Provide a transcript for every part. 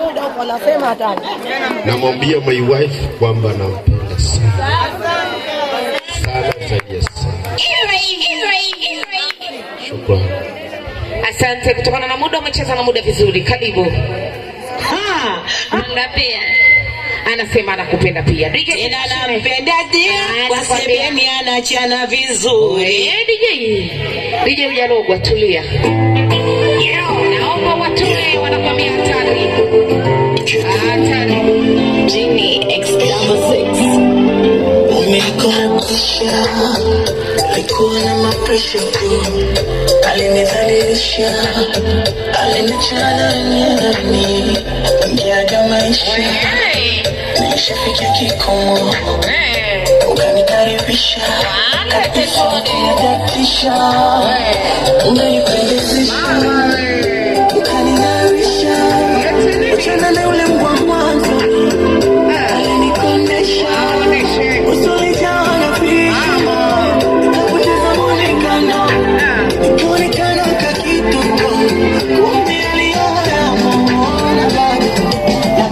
Muda huko anasema hatari. Namwambia my wife kwamba nampenda sana sana zaidi ya sana. Shukrani. Asante, kutokana na muda umecheza na muda vizuri. Karibu. Ha, Mnapea. Anasema anakupenda pia. DJ tena nampenda dia kwa sebeni anachana vizuri. Eh, DJ. DJ hujarogwa, tulia. Naomba watue wanakwambia hatari. Hatari. Genie X 66. Umenikorabisha, alikuwa na mapresha tu, alinidhalilisha, alinichana nani, ngiaga maisha, nilishafikia kikomo, ukanikaribisha, kabisa ukinidatisha, umenipendezesha, ukaning'arisha, uchana na ule mbwa mwanzo, alinikondesha usulijaa na picha, nikapoteza mwonekano, nikaonekana kakituko, kumbe aliyoyaona bado.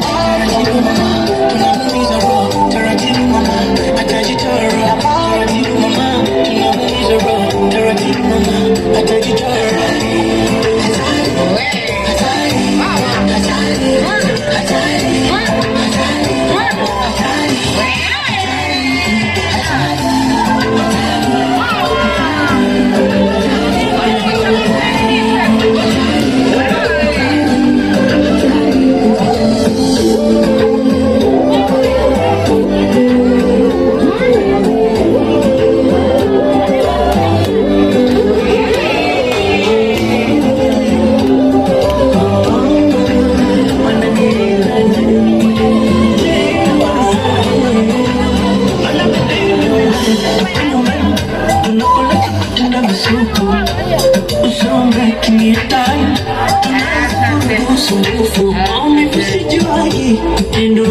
Taratibu mama, tunamuumiza roho, taratibu mama, atajitoa roho, taratibu mama, tunamuumiza roho, taratibu mama, atajitoa roho. Hatari, hatari, hatari, hatari, hatari, hatari. Usumbufu, maumivu sijuagi, ndo